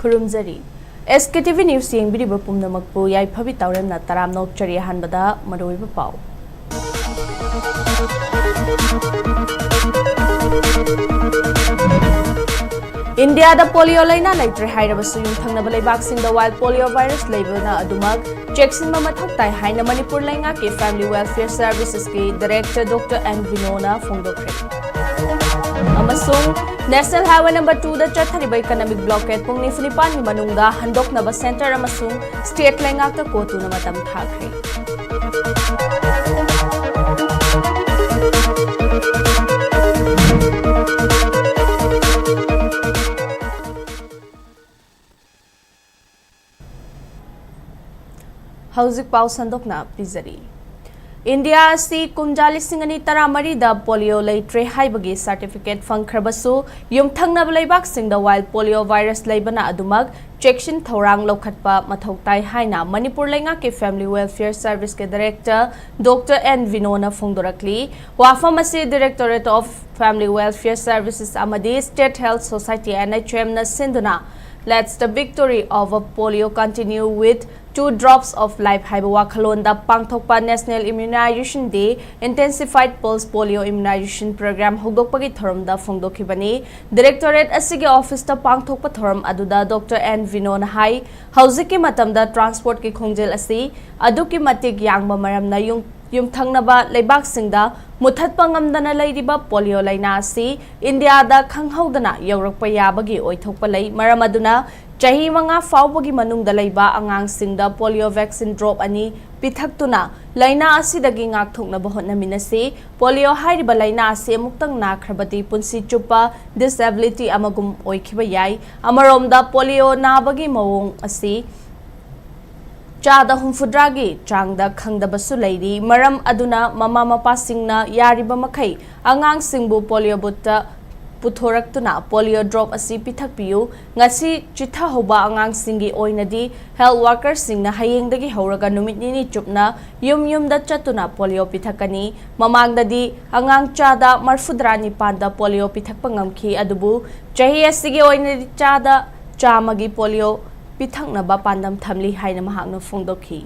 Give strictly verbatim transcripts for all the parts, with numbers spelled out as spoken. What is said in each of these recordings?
ꯈꯨꯔꯨꯝꯖꯔꯤ꯫ ꯑꯦꯁ K T V News ꯌꯦꯡꯕꯤꯔꯤꯕ ꯄꯨꯝꯅꯃꯛꯄꯨ ꯌꯥꯏꯐꯕꯤ ꯇꯥꯎꯔꯦꯝꯅ ꯇꯔꯥꯝꯅ ꯑꯣꯛꯆꯔꯤ꯫ ꯑꯍꯥꯟꯕꯗ ꯃꯔꯨꯑꯣꯏꯕ ꯄꯥꯎ꯫ ꯏꯟꯗꯤꯌꯥꯗ ꯄꯣꯂꯤꯑꯣ ꯂꯥꯏꯅꯥ ꯂꯩꯇ꯭ꯔꯦ ꯍꯥꯏꯔꯕꯁꯨ, ꯌꯨꯝꯊꯪꯅꯕ ꯂꯩꯕꯥꯛꯁꯤꯡꯗ wild polio virus ꯂꯩꯕꯅ ꯑꯗꯨꯃꯛ ꯆꯦꯛꯁꯤꯟꯕ ꯃꯊꯧ ꯇꯥꯏ ꯍꯥꯏꯅ ꯃꯅꯤꯄꯨꯔ ꯂꯩꯉꯥꯛꯀꯤ Family Welfare Servicesꯀꯤ Director Doctor N ꯕꯤꯅꯣꯅ ꯐꯣꯡꯗꯣꯛꯈ꯭ꯔꯦ꯫ ꯑꯃꯁꯨꯡ National Highway number twoꯗ ꯆꯠꯊꯔꯤꯕ economic blockade ꯄꯨꯡ ꯅꯤꯐꯨ ꯅꯤꯄꯥꯟꯒꯤ ꯃꯅꯨꯡꯗ ꯍꯟꯗꯣꯛꯅꯕ centre ꯑꯃꯁꯨꯡ state ꯂꯩꯉꯥꯛꯇ ꯀꯣꯇꯨꯅ ꯃꯇꯝ ꯊꯥꯈ꯭ꯔꯦ꯫ ꯍꯧꯖꯤꯛ ꯄꯥꯎ ꯁꯟꯗꯣꯛꯅ ꯄꯤꯖꯔꯤ꯫ ꯏꯟꯗꯤꯌꯥ ꯑꯁꯤ ꯀꯨꯝꯖꯥ ꯂꯤꯁꯤꯡ ꯑꯅꯤ ꯇꯔꯥꯃꯔꯤꯗ ꯄꯣꯂꯤꯑꯣ ꯂꯩꯇ꯭ꯔꯦ ꯍꯥꯏꯕꯒꯤ certificate ꯐꯪꯈ꯭ꯔꯕꯁꯨ, ꯌꯨꯝꯊꯪꯅꯕ ꯂꯩꯕꯥꯛꯁꯤꯡꯗ wild polio virus ꯂꯩꯕꯅ ꯑꯗꯨꯃꯛ ꯆꯦꯛꯁꯤꯟ ꯊꯧꯔꯥꯡ ꯂꯧꯈꯠꯄ ꯃꯊꯧ ꯇꯥꯏ ꯍꯥꯏꯅ ꯃꯅꯤꯄꯨꯔ ꯂꯩꯉꯥꯛꯀꯤ Family Welfare Serviceꯀꯤ Director Doctor N ꯕꯤꯅꯣꯅ ꯐꯣꯡꯗꯣꯔꯛꯂꯤ꯫ ꯋꯥꯐꯝ ꯑꯁꯤ Directorate of Family Welfare Services ꯑꯃꯗꯤ State Health Society, N H M ꯅ ꯁꯤꯟꯗꯨꯅ Let's the Victory Over Polio Continue with Two Drops of Life ꯍꯥꯏꯕ ꯋꯥꯈꯜꯂꯣꯟꯗ ꯄꯥꯡꯊꯣꯛꯄ National Immunization Day Intensified Pulse Polio Immunization Program ꯍꯧꯗꯣꯛꯄꯒꯤ ꯊꯧꯔꯝꯗ ꯐꯣꯡꯗꯣꯛꯈꯤꯕꯅꯤ꯫ Directorate ꯑꯁꯤꯒꯤ officeꯇ ꯄꯥꯡꯊꯣꯛꯄ ꯊꯧꯔꯝ ꯑꯗꯨꯗ Doctor N ꯕꯤꯅꯣꯅ ꯍꯥꯏ, ꯍꯧꯖꯤꯛꯀꯤ ꯃꯇꯝꯗ transportꯀꯤ ꯈꯣꯡꯖꯦꯜ ꯑꯁꯤ ꯑꯗꯨꯛꯀꯤ ꯃꯇꯤꯛ ꯌꯥꯡꯕ ꯃꯔꯝꯅ ꯌꯨꯝ ꯌꯨꯝꯊꯪꯅꯕ ꯂꯩꯕꯥꯛꯁꯤꯡꯗ ꯃꯨꯊꯠꯄ ꯉꯝꯗꯅ ꯂꯩꯔꯤꯕ ꯄꯣꯂꯤꯑꯣ ꯂꯥꯏꯅꯥ ꯑꯁꯤ ꯏꯟꯗꯤꯌꯥꯗ ꯈꯪꯍꯧꯗꯅ ꯌꯧꯔꯛꯄ ꯌꯥꯕꯒꯤ ꯑꯣꯏꯊꯣꯛꯄ ꯂꯩ꯫ ꯃꯔꯝ ꯑꯗꯨꯅ ꯆꯍꯤ ꯃꯉꯥ ꯐꯥꯎꯕꯒꯤ ꯃꯅꯨꯡꯗ ꯂꯩꯕ ꯑꯉꯥꯡꯁꯤꯡꯗ ꯄꯣꯂꯤꯑꯣ vaccine drop ꯑꯅꯤ ꯄꯤꯊꯛꯇꯨꯅ ꯂꯥꯏꯅꯥ ꯑꯁꯤꯗꯒꯤ ꯉꯥꯛꯊꯣꯛꯅꯕ ꯍꯣꯠꯅꯃꯤꯟꯅꯁꯤ꯫ ꯄꯣꯂꯤꯑꯣ ꯍꯥꯏꯔꯤꯕ ꯂꯥꯏꯅꯥ ꯑꯁꯤ ꯑꯃꯨꯛꯇꯪ ꯅꯥꯈ꯭ꯔꯕꯗꯤ ꯄꯨꯟꯁꯤ ꯆꯨꯞꯄ disability ꯑꯃꯒꯨꯝ ꯑꯣꯏꯈꯤꯕ ꯌꯥꯏ꯫ ꯑꯃꯔꯣꯝꯗ ꯄꯣꯂꯤꯑꯣ ꯅꯥꯕꯒꯤ ꯃꯑꯣꯡ ꯑꯁꯤ ꯆꯥꯗ ꯍꯨꯝꯐꯨꯇꯔꯥꯒꯤ ꯆꯥꯡꯗ ꯈꯪꯗꯕꯁꯨ ꯂꯩꯔꯤ꯫ ꯃꯔꯝ ꯑꯗꯨꯅ ꯃꯃꯥ ꯃꯄꯥꯁꯤꯡꯅ ꯌꯥꯔꯤꯕ ꯃꯈꯩ ꯑꯉꯥꯡꯁꯤꯡꯕꯨ ꯄꯣꯂꯤꯑꯣ ꯕꯨꯠꯇ ꯄꯨꯊꯣꯔꯛꯇꯨꯅ ꯄꯣꯂꯤꯑꯣ drop ꯑꯁꯤ ꯄꯤꯊꯛꯄꯤꯌꯨ꯫ ꯉꯁꯤ ꯆꯤꯊꯍꯧꯕ ꯑꯉꯥꯡꯁꯤꯡꯒꯤ ꯑꯣꯏꯅꯗꯤ health workerꯁꯤꯡꯅ ꯍꯌꯦꯡꯗꯒꯤ ꯍꯧꯔꯒ ꯅꯨꯃꯤꯠ ꯅꯤꯅꯤ ꯆꯨꯞꯅ ꯌꯨꯝ ꯌꯨꯝꯗ ꯆꯠꯇꯨꯅ ꯄꯣꯂꯤꯑꯣ ꯄꯤꯊꯛꯀꯅꯤ꯫ ꯃꯃꯥꯡꯗꯗꯤ ꯑꯉꯥꯡ ꯆꯥꯗ ꯃꯔꯐꯨꯇꯔꯥ ꯅꯤꯄꯥꯟꯗ ꯄꯣꯂꯤꯑꯣ ꯄꯤꯊꯛꯄ ꯉꯝꯈꯤ, ꯑꯗꯨꯕꯨ ꯆꯍꯤ ꯑꯁꯤꯒꯤ ꯑꯣꯏꯅꯗꯤ ꯆꯥꯗ ꯆꯥꯝꯃꯒꯤ ꯄꯣꯂꯤꯑꯣ ꯄꯤꯊꯛꯅꯕ ꯄꯥꯟꯗꯝ ꯊꯝꯂꯤ ꯍꯥꯏꯅ ꯃꯍꯥꯛꯅ ꯐꯣꯡꯗꯣꯛꯈꯤ꯫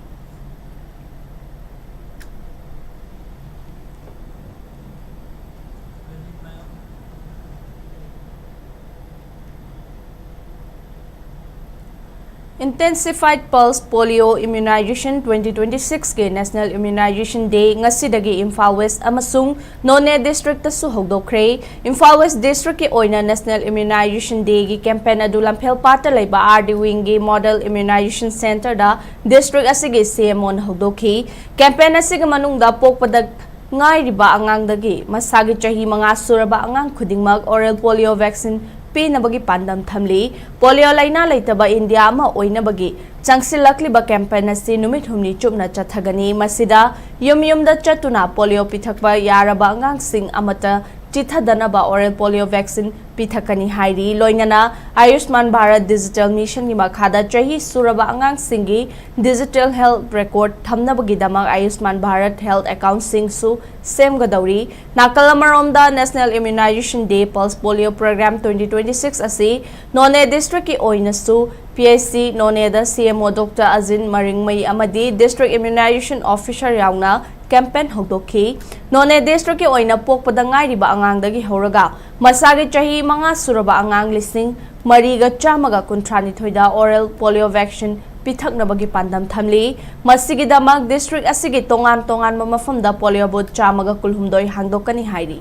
Intensified Pulse Polio Immunization twenty twenty-six ꯀꯤ National Immunization Day ꯉꯁꯤꯗꯒꯤ ꯏꯝꯐꯥꯜ ꯋꯦꯁ ꯑꯃꯁꯨꯡ ꯅꯣꯅꯦ ꯗꯤꯁꯇ꯭ꯔꯤꯛꯇꯁꯨ ꯍꯧꯗꯣꯛꯈ꯭ꯔꯦ꯫ ꯏꯝꯐꯥꯜ ꯋꯦꯁ ꯗꯤꯁꯇ꯭ꯔꯤꯛꯀꯤ ꯑꯣꯏꯅ National Immunization Day ꯒꯤ ꯀꯦꯝꯄꯦꯟ ꯑꯗꯨ ꯂꯝꯐꯦꯜ ꯄꯥꯠꯇ ꯂꯩꯕ R D wing ꯒꯤ Model Immunization Center ꯗ ꯗꯤꯁꯇ꯭ꯔꯤꯛ ꯑꯁꯤꯒꯤ C M O ꯅ ꯍꯧꯗꯣꯛꯈꯤ꯫ ꯀꯦꯝꯄꯦꯟ ꯑꯁꯤꯒꯤ ꯃꯅꯨꯡꯗ ꯄꯣꯛꯄꯗ ꯉꯥꯏꯔꯤꯕ ꯑꯉꯥꯡꯗꯒꯤ ꯃꯁꯥꯒꯤ ꯆꯍꯤ ꯃꯉꯥ ꯁꯨꯔꯕ ꯑꯉꯥꯡ ꯈꯨꯗꯤꯡꯃꯛ oral polio vaccine ꯄꯤꯅꯕꯒꯤ ꯄꯥꯟꯗꯝ ꯊꯝꯂꯤ꯫ ꯄꯣꯂꯤꯑꯣ ꯂꯥꯏꯅꯥ ꯂꯩꯇꯕ ꯏꯟꯗꯤꯌꯥ ꯑꯃ ꯑꯣꯏꯅꯕꯒꯤ ꯆꯪꯁꯤꯜꯂꯛꯂꯤꯕ ꯀꯦꯝꯄꯦꯟ ꯑꯁꯤ ꯅꯨꯃꯤꯠ ꯍꯨꯝꯅꯤ ꯆꯨꯞꯅ ꯆꯠꯊꯒꯅꯤ꯫ ꯃꯁꯤꯗ ꯌꯨꯝ ꯌꯨꯝꯗ ꯆꯠꯇꯨꯅ ꯄꯣꯂꯤꯑꯣ ꯄꯤꯊꯛꯄ ꯌꯥꯔꯕ ꯑꯉꯥꯡꯁꯤꯡ ꯑꯃꯠꯇ ꯆꯤꯠꯊꯗꯅꯕ oral polio vaccine ꯄꯤꯊꯛꯀꯅꯤ ꯍꯥꯏꯔꯤ꯫ ꯂꯣꯏꯅꯅ ꯑꯌꯨꯁꯃꯥꯟ ꯚꯥꯔꯠ ꯗꯤꯖꯤꯇꯦꯜ ꯃꯤꯁꯟꯒꯤ ꯃꯈꯥꯗ ꯆꯍꯤ ꯁꯨꯔꯕ ꯑꯉꯥꯡꯁꯤꯡꯒꯤ digital health record ꯊꯝꯅꯕꯒꯤꯗꯃꯛ ꯑꯌꯨꯁꯃꯥꯟ ꯚꯥꯔꯠ health account ꯁꯤꯡꯁꯨ ꯁꯦꯝꯒꯗꯧꯔꯤ꯫ ꯅꯥꯀꯜ ꯑꯃꯔꯣꯝꯗ, National Immunization Day Pulse Polio Program twenty twenty-six ꯑꯁꯤ ꯅꯣꯅꯦ ꯗꯤꯁꯇ꯭ꯔꯤꯛꯀꯤ ꯑꯣꯏꯅꯁꯨ P H C ꯅꯣꯅꯦꯗ C M O Doctor ꯑꯖꯤꯟ ꯃꯔꯤꯡꯃꯩ ꯑꯃꯗꯤ District Immunization Officer ꯌꯥꯎꯅ ꯀꯦꯝꯄꯦꯟ ꯍꯧꯗꯣꯛꯈꯤ꯫ ꯅꯣꯅꯦ ꯗꯤꯁꯇ꯭ꯔꯤꯛꯀꯤ ꯑꯣꯏꯅ ꯄꯣꯛꯄꯗ ꯉꯥꯏꯔꯤꯕ ꯑꯉꯥꯡꯗꯒꯤ ꯍꯧꯔꯒ ꯃꯁꯥꯒꯤ ꯆꯍꯤ ꯃꯉꯥ ꯁꯨꯔꯕ ꯑꯉꯥꯡ ꯂꯤꯁꯤꯡ ꯃꯔꯤꯒ ꯆꯥꯝꯃꯒ ꯀꯨꯟꯊ꯭ꯔꯥꯅꯤꯊꯣꯏꯗ oral polio vaccine ꯄꯤꯊꯛꯅꯕꯒꯤ ꯄꯥꯟꯗꯝ ꯊꯝꯂꯤ꯫ ꯃꯁꯤꯒꯤꯗꯃꯛ ꯗꯤꯁꯇ꯭ꯔꯤꯛ ꯑꯁꯤꯒꯤ ꯇꯣꯉꯥꯟ ꯇꯣꯉꯥꯟꯕ ꯃꯐꯝꯗ polio booth ꯆꯥꯝꯃꯒ ꯀꯨꯟꯍꯨꯝꯗꯣꯏ ꯍꯥꯡꯗꯣꯛꯀꯅꯤ ꯍꯥꯏꯔꯤ꯫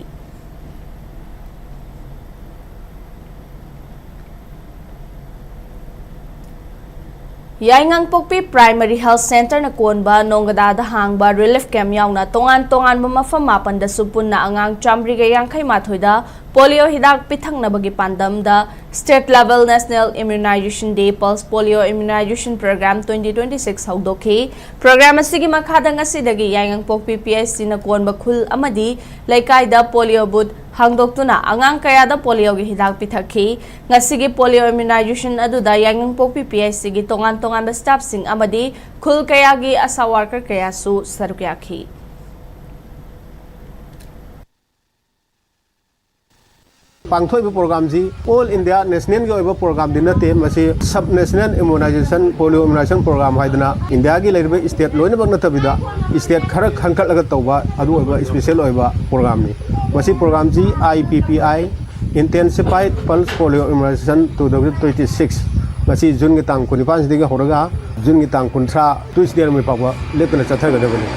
ꯌꯥꯏꯉꯪꯄꯣꯛꯄꯤ Primary Health Center ꯅ ꯀꯣꯟꯕ ꯅꯣꯡꯒꯗꯥꯗ ꯍꯥꯡꯕ relief camp ꯌꯥꯎꯅ ꯇꯣꯉꯥꯟ ꯇꯣꯉꯥꯟꯕ ꯃꯐꯝ ꯃꯥꯄꯟꯗꯁꯨ ꯄꯨꯟꯅ ꯑꯉꯥꯡ ꯆꯥꯃꯔꯤꯒ ꯌꯥꯡꯈꯩ ꯃꯥꯊꯣꯏꯗ polio ꯍꯤꯗꯥꯛ ꯄꯤꯊꯛꯅꯕꯒꯤ ꯄꯥꯟꯗꯝꯗ state level National Immunization Day Pulse Polio Immunization Program twenty twenty-six ꯍꯧꯗꯣꯛꯈꯤ꯫ Program ꯑꯁꯤꯒꯤ ꯃꯈꯥꯗ ꯉꯁꯤꯗꯒꯤ ꯌꯥꯏꯉꯪꯄꯣꯛꯄꯤ P H C ꯅ ꯀꯣꯟꯕ ꯈꯨꯜ ꯑꯃꯗꯤ ꯂꯩꯀꯥꯏꯗ polio booth ꯍꯥꯡꯗꯣꯛꯇꯨꯅ ꯑꯉꯥꯡ ꯀꯌꯥꯗ polio ꯒꯤ ꯍꯤꯗꯥꯛ ꯄꯤꯊꯛꯈꯤ꯫ ꯉꯁꯤꯒꯤ polio immunization ꯑꯗꯨꯗ ꯌꯥꯏꯉꯪꯄꯣꯛꯄꯤ P H C ꯒꯤ ꯇꯣꯉꯥꯟ ꯇꯣꯉꯥꯟꯕ staff ꯁꯤꯡ ꯑꯃꯗꯤ ꯈꯨꯜ ꯀꯌꯥꯒꯤ ASHA worker ꯀꯌꯥꯁꯨ ꯁꯔꯨꯛ ꯌꯥꯈꯤ꯫ ꯄꯥꯡꯊꯣꯛꯏꯕ ꯄ꯭ꯔꯣꯒ꯭ꯔꯥꯝꯁꯤ ꯑꯣꯜ ꯏꯟꯗꯤꯌꯥ ꯅꯦꯁꯅꯦꯜꯒꯤ ꯑꯣꯏꯕ ꯄ꯭ꯔꯣꯒ꯭ꯔꯥꯝꯗꯤ ꯅꯠꯇꯦ꯫ ꯃꯁꯤ sub national immunization, polio immunization programme ꯍꯥꯏꯗꯅ ꯏꯟꯗꯤꯌꯥꯒꯤ ꯂꯩꯔꯤꯕ ꯁ꯭ꯇꯦꯠ ꯂꯣꯏꯅꯃꯛ ꯅꯠꯇꯕꯤꯗ ꯁ꯭ꯇꯦꯠ ꯈꯔ ꯈꯟꯒꯠꯂꯒ ꯇꯧꯕ ꯑꯗꯨ ꯑꯣꯏꯕ ꯁ꯭ꯄꯦꯁꯦꯜ ꯑꯣꯏꯕ ꯄ꯭ꯔꯣꯒ꯭ꯔꯥꯝꯅꯤ꯫ ꯃꯁꯤ ꯄ꯭ꯔꯣꯒ꯭ꯔꯥꯝꯁꯤ I P P I, Intensified Pulse Polio Immunization two thousand twenty-six, ꯃꯁꯤ ꯖꯨꯟꯒꯤ ꯇꯥꯡ ꯀꯨꯟꯅꯤꯄꯥꯟꯁꯤꯗꯒꯤ ꯍꯧꯔꯒ ꯖꯨꯟꯒꯤ ꯇꯥꯡ ꯀꯨꯟꯊ꯭ꯔꯥ, ꯇꯨꯏꯁꯗꯦ ꯅꯨꯃꯤꯠ ꯐꯥꯎꯕ ꯂꯦꯞꯇꯅ ꯆꯠꯊꯒꯗꯕꯅꯤ꯫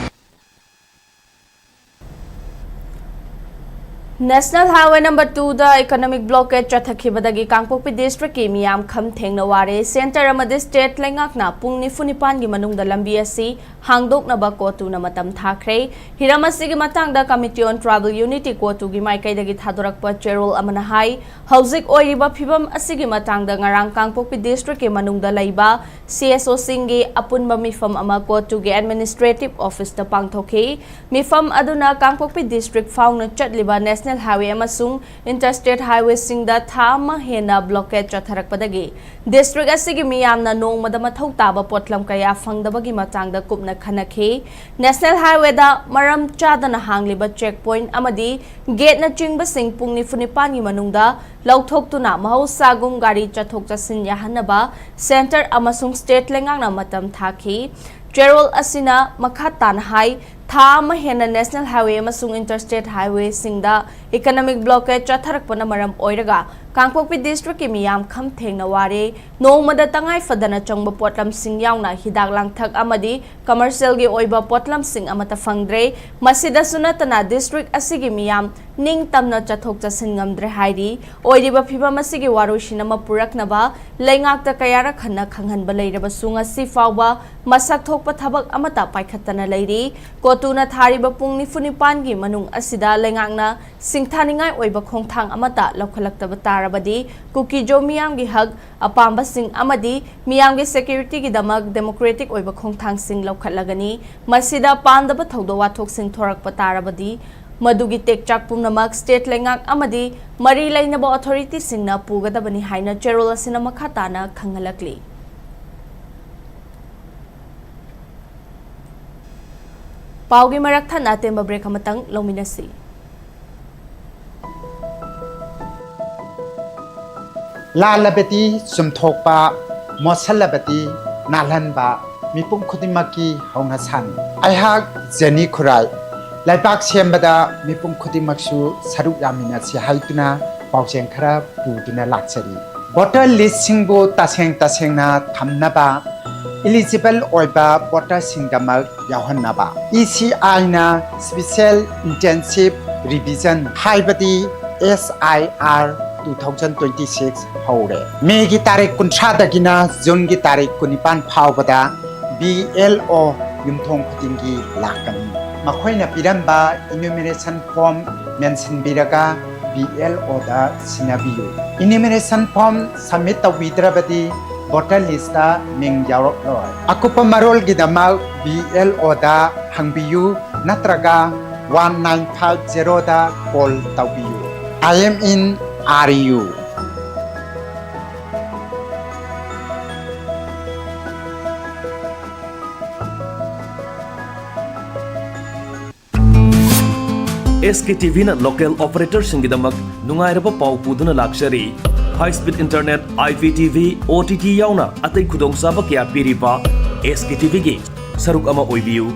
National Highway number two ꯗ economic blockade ꯆꯠꯊꯈꯤꯕꯗꯒꯤ ꯀꯥꯡꯄꯣꯛꯄꯤ district ꯀꯤ ꯃꯤꯌꯥꯝ ꯈꯝ ꯊꯦꯡꯅ ꯋꯥꯔꯦ꯫ Centre ꯑꯃꯗꯤ state ꯂꯩꯉꯥꯛꯅ ꯄꯨꯡ ꯅꯤꯐꯨ ꯅꯤꯄꯥꯟꯒꯤ ꯃꯅꯨꯡꯗ ꯂꯝꯕꯤ ꯑꯁꯤ ꯍꯥꯡꯗꯣꯛꯅꯕ ꯀꯣꯇꯨꯅ ꯃꯇꯝ ꯊꯥꯈ꯭ꯔꯦ꯫ ꯍꯤꯔꯝ ꯑꯁꯤꯒꯤ ꯃꯇꯥꯡꯗ Committee on Tribal Unity ꯀꯣꯇꯨꯒꯤ ꯃꯥꯏꯀꯩꯗꯒꯤ ꯊꯥꯗꯣꯔꯛꯄ ꯆꯦꯔꯣꯜ ꯑꯃꯅ ꯍꯥꯏ, ꯍꯧꯖꯤꯛ ꯑꯣꯏꯔꯤꯕ ꯐꯤꯕꯝ ꯑꯁꯤꯒꯤ ꯃꯇꯥꯡꯗ ꯉꯔꯥꯡ ꯀꯥꯡꯄꯣꯛꯄꯤ district ꯀꯤ ꯃꯅꯨꯡꯗ ꯂꯩꯕ C S O ꯁꯤꯡꯒꯤ ꯑꯄꯨꯟꯕ ꯃꯤꯐꯝ ꯑꯃ ꯀꯣꯇꯨꯒꯤ administrative office ꯇ ꯄꯥꯡꯊꯣꯛꯈꯤ꯫ ꯃꯤꯐꯝ ꯑꯗꯨꯅ ꯀꯥꯡꯄꯣꯛꯄꯤ district ꯐꯥꯎꯅ ꯆꯠꯂꯤꯕ National Highway ꯑꯃꯁꯨꯡ Interstate Highway ꯁꯤꯡꯗ ꯊꯥ ꯑꯃ ꯍꯦꯟꯅ blockade ꯆꯠꯊꯔꯛꯄꯗꯒꯤ district ꯑꯁꯤꯒꯤ ꯃꯤꯌꯥꯝꯅ ꯅꯣꯡꯃꯗ ꯃꯊꯧ ꯇꯥꯕ ꯄꯣꯠꯂꯝ ꯀꯌꯥ ꯐꯪꯗꯕꯒꯤ ꯃꯇꯥꯡꯗ ꯀꯨꯞꯅ ꯈꯟꯅꯈꯤ꯫ National Highway ꯗ ꯃꯔꯝ ꯆꯥꯗꯅ ꯍꯥꯡꯂꯤꯕ check point ꯑꯃꯗꯤ gate ꯅꯆꯤꯡꯕꯁꯤꯡ ꯄꯨꯡ ꯅꯤꯐꯨ ꯅꯤꯄꯥꯟꯒꯤ ꯃꯅꯨꯡꯗ ꯂꯧꯊꯣꯛꯇꯨꯅ ꯃꯍꯧꯁꯥꯒꯨꯝ ꯒꯥꯔꯤ ꯆꯠꯊꯣꯛ ꯆꯠꯁꯤꯟ ꯌꯥꯍꯟꯅꯕ centre ꯑꯃꯁꯨꯡ state ꯂꯩꯉꯥꯛꯅ ꯃꯇꯝ ꯊꯥꯈꯤ꯫ ꯆꯦꯔꯣꯜ ꯑꯁꯤꯅ ꯃꯈꯥ ꯇꯥꯅ ꯍꯥꯏ, ꯊꯥ ꯑꯃ ꯍꯦꯟꯅ National Highway ꯑꯃꯁꯨꯡ Interstate Highway ꯁꯤꯡꯗ economic blockade ꯆꯠꯊꯔꯛꯄꯅ ꯃꯔꯝ ꯑꯣꯏꯔꯒ ꯀꯥꯡꯄꯣꯛꯄꯤ district ꯀꯤ ꯃꯤꯌꯥꯝ ꯈꯝ ꯊꯦꯡꯅ ꯋꯥꯔꯦ꯫ ꯅꯣꯡꯃꯗ ꯇꯉꯥꯏ ꯐꯗꯅ ꯆꯪꯕ ꯄꯣꯠꯂꯝꯁꯤꯡ ꯌꯥꯎꯅ ꯍꯤꯗꯥꯛ ꯂꯥꯡꯊꯛ ꯑꯃꯗꯤ commercial ꯒꯤ ꯑꯣꯏꯕ ꯄꯣꯠꯂꯝꯁꯤꯡ ꯑꯃꯠꯇ ꯐꯪꯗ꯭ꯔꯦ꯫ ꯃꯁꯤꯗꯁꯨ ꯅꯠꯇꯅ district ꯑꯁꯤꯒꯤ ꯃꯤꯌꯥꯝ ꯅꯤꯡꯇꯝꯅ ꯆꯠꯊꯣꯛ ꯆꯠꯁꯤꯟ ꯉꯝꯗ꯭ꯔꯦ ꯍꯥꯏꯔꯤ꯫ ꯑꯣꯏꯔꯤꯕ ꯐꯤꯕꯝ ꯑꯁꯤꯒꯤ ꯋꯥꯔꯣꯏꯁꯤꯟ ꯑꯃ ꯄꯨꯔꯛꯅꯕ ꯂꯩꯉꯥꯛꯇ ꯀꯌꯥꯔꯛ ꯍꯟꯅ ꯈꯪꯍꯟꯕ ꯂꯩꯔꯕꯁꯨ ꯉꯁꯤ ꯐꯥꯎꯕ ꯃꯁꯛ ꯊꯣꯛꯄ ꯊꯕꯛ ꯑꯃꯠꯇ ꯄꯥꯏꯈꯠꯇꯅ ꯂꯩꯔꯤ꯫ ꯀꯣꯇꯨꯅ ꯊꯥꯔꯤꯕ ꯄꯨꯡ ꯅꯤꯐꯨ ꯅꯤꯄꯥꯟꯒꯤ ꯃꯅꯨꯡ ꯑꯁꯤꯗ ꯂꯩꯉꯥꯛꯅ ꯁꯤꯡꯊꯥꯅꯤꯡꯉꯥꯏ ꯑꯣꯏꯕ ꯈꯣꯡꯊꯥꯡ ꯑꯃꯠꯇ ꯂꯧꯈꯠꯂꯛꯇꯕ ꯇꯥꯔꯕꯗꯤ ꯀꯨꯀꯤ-ꯖꯣ ꯃꯤꯌꯥꯝꯒꯤ ꯍꯛ, ꯑꯄꯥꯝꯕꯁꯤꯡ ꯑꯃꯗꯤ ꯃꯤꯌꯥꯝꯒꯤ security ꯒꯤꯗꯃꯛ democratic ꯑꯣꯏꯕ ꯈꯣꯡꯊꯥꯡꯁꯤꯡ ꯂꯧꯈꯠꯂꯒꯅꯤ꯫ ꯃꯁꯤꯗ ꯄꯥꯝꯗꯕ ꯊꯧꯗꯣꯛ ꯋꯥꯊꯣꯛꯁꯤꯡ ꯊꯣꯔꯛꯄ ꯇꯥꯔꯕꯗꯤ ꯃꯗꯨꯒꯤ ꯇꯦꯛꯆꯥꯛ ꯄꯨꯝꯅꯃꯛ state ꯂꯩꯉꯥꯛ ꯑꯃꯗꯤ ꯃꯔꯤ ꯂꯩꯅꯕ authority ꯁꯤꯡꯅ ꯄꯨꯒꯗꯕꯅꯤ ꯍꯥꯏꯅ ꯆꯦꯔꯣꯜ ꯑꯁꯤꯅ ꯃꯈꯥ ꯇꯥꯅ ꯈꯪꯍꯜꯂꯛꯂꯤ꯫ ꯄꯥꯎꯒꯤ ꯃꯔꯛ ꯊꯠꯅ ꯑꯇꯦꯟꯕ break ꯑꯃꯇꯪ ꯂꯧꯃꯤꯟꯅꯁꯤ꯫ ꯂꯥꯜꯂꯕꯗꯤ ꯆꯨꯝꯊꯣꯛꯄ, ꯃꯣꯠꯁꯜꯂꯕꯗꯤ ꯅꯥꯜꯍꯟꯕ, ꯃꯤꯄꯨꯝ ꯈꯨꯗꯤꯡꯃꯛꯀꯤ ꯍꯧꯅꯁꯥꯅꯤ꯫ ꯑꯩꯍꯥꯛ ꯖꯦꯅꯤ ꯈꯨꯔꯥꯏ, ꯂꯩꯕꯥꯛ ꯁꯦꯝꯕꯗ ꯃꯤꯄꯨꯝ ꯈꯨꯗꯤꯡꯃꯛꯁꯨ ꯁꯔꯨꯛ ꯌꯥꯃꯤꯟꯅꯁꯤ ꯍꯥꯏꯗꯨꯅ ꯄꯥꯎꯖꯦꯜ ꯈꯔ ꯄꯨꯗꯨꯅ ꯂꯥꯛꯆꯔꯤ꯫ ꯚꯣꯇꯔ ꯂꯤꯁꯁꯤꯡꯕꯨ ꯇꯁꯦꯡ ꯇꯁꯦꯡꯅ ꯊꯝꯅꯕ, ꯏꯂꯤꯖꯤꯕꯜ ꯑꯣꯏꯕ ꯚꯣꯇꯔꯁꯤꯡꯗꯃꯛ ꯌꯥꯎꯍꯟꯅꯕ ꯏ ꯁꯤ ꯑꯥꯏꯅ ꯁ꯭ꯄꯤꯁꯦꯜ ꯏꯟꯇꯦꯟꯁꯤꯚ ꯔꯤꯚꯤꯖꯟ, ꯍꯥꯏꯕꯗꯤ S I R, two thousand twenty six ꯍꯧꯔꯦ꯫ ꯃꯦꯒꯤ ꯇꯥꯔꯤꯛ ꯀꯨꯟꯊ꯭ꯔꯥꯗꯒꯤꯅ ꯖꯨꯟꯒꯤ ꯇꯥꯔꯤꯛ ꯀꯨꯟꯅꯤꯄꯥꯟ ꯐꯥꯎꯕꯗ ꯕꯤ ꯑꯦꯜ ꯑꯣ ꯌꯨꯝꯊꯣꯡ ꯈꯨꯗꯤꯡꯒꯤ ꯂꯥꯛꯀꯅꯤ꯫ ꯃꯈꯣꯏꯅ ꯄꯤꯔꯝꯕ ꯏꯅ꯭ꯌꯨꯃꯔꯦꯁꯟ ꯐꯣꯔꯝ ꯃꯦꯟꯁꯤꯟꯕꯤꯔꯒ ꯕꯤ ꯑꯦꯜ ꯑꯣꯗ ꯁꯤꯟꯅꯕꯤꯌꯨ꯫ ꯏꯅ꯭ꯌꯨꯃꯔꯦꯁꯟ ꯐꯣꯔꯝ ꯁꯕꯃꯤꯠ ꯇꯧꯕꯤꯗ꯭ꯔꯕꯗꯤ ꯚꯣꯇꯔ ꯂꯤꯁꯇ ꯃꯤꯡ ꯌꯥꯎꯔꯛꯂꯣꯏ꯫ ꯑꯀꯨꯞꯄ ꯃꯔꯣꯜꯒꯤꯗꯃꯛ ꯕꯤ ꯑꯦꯜ ꯑꯣꯗ ꯍꯪꯕꯤꯌꯨ ꯅꯠꯇ꯭ꯔꯒ ꯋꯥꯟ ꯅꯥꯏꯟ ꯐꯥꯏꯚ ꯖꯦꯔꯣꯗ ꯀꯣꯜ ꯇꯧꯕꯤꯌꯨ꯫ I am in R U꯫ S K T ꯚꯤꯅ ꯂꯣꯀꯦꯜ ꯑꯣꯄꯔꯦꯇꯔꯁꯤꯡꯒꯤꯗꯃꯛ ꯅꯨꯡꯉꯥꯏꯔꯕ ꯄꯥꯎ ꯄꯨꯗꯨꯅ ꯂꯥꯛꯆꯔꯤ꯫ High speed internet, I P T V, O T T ꯌꯥꯎꯅ ꯑꯇꯩ ꯈꯨꯗꯣꯡꯆꯥꯕ ꯀꯌꯥ ꯄꯤꯔꯤꯕ ꯑꯦꯁ ꯀꯦ ꯇꯤ ꯚꯤꯒꯤ ꯁꯔꯨꯛ ꯑꯃ ꯑꯣꯏꯕꯤꯌꯨ꯫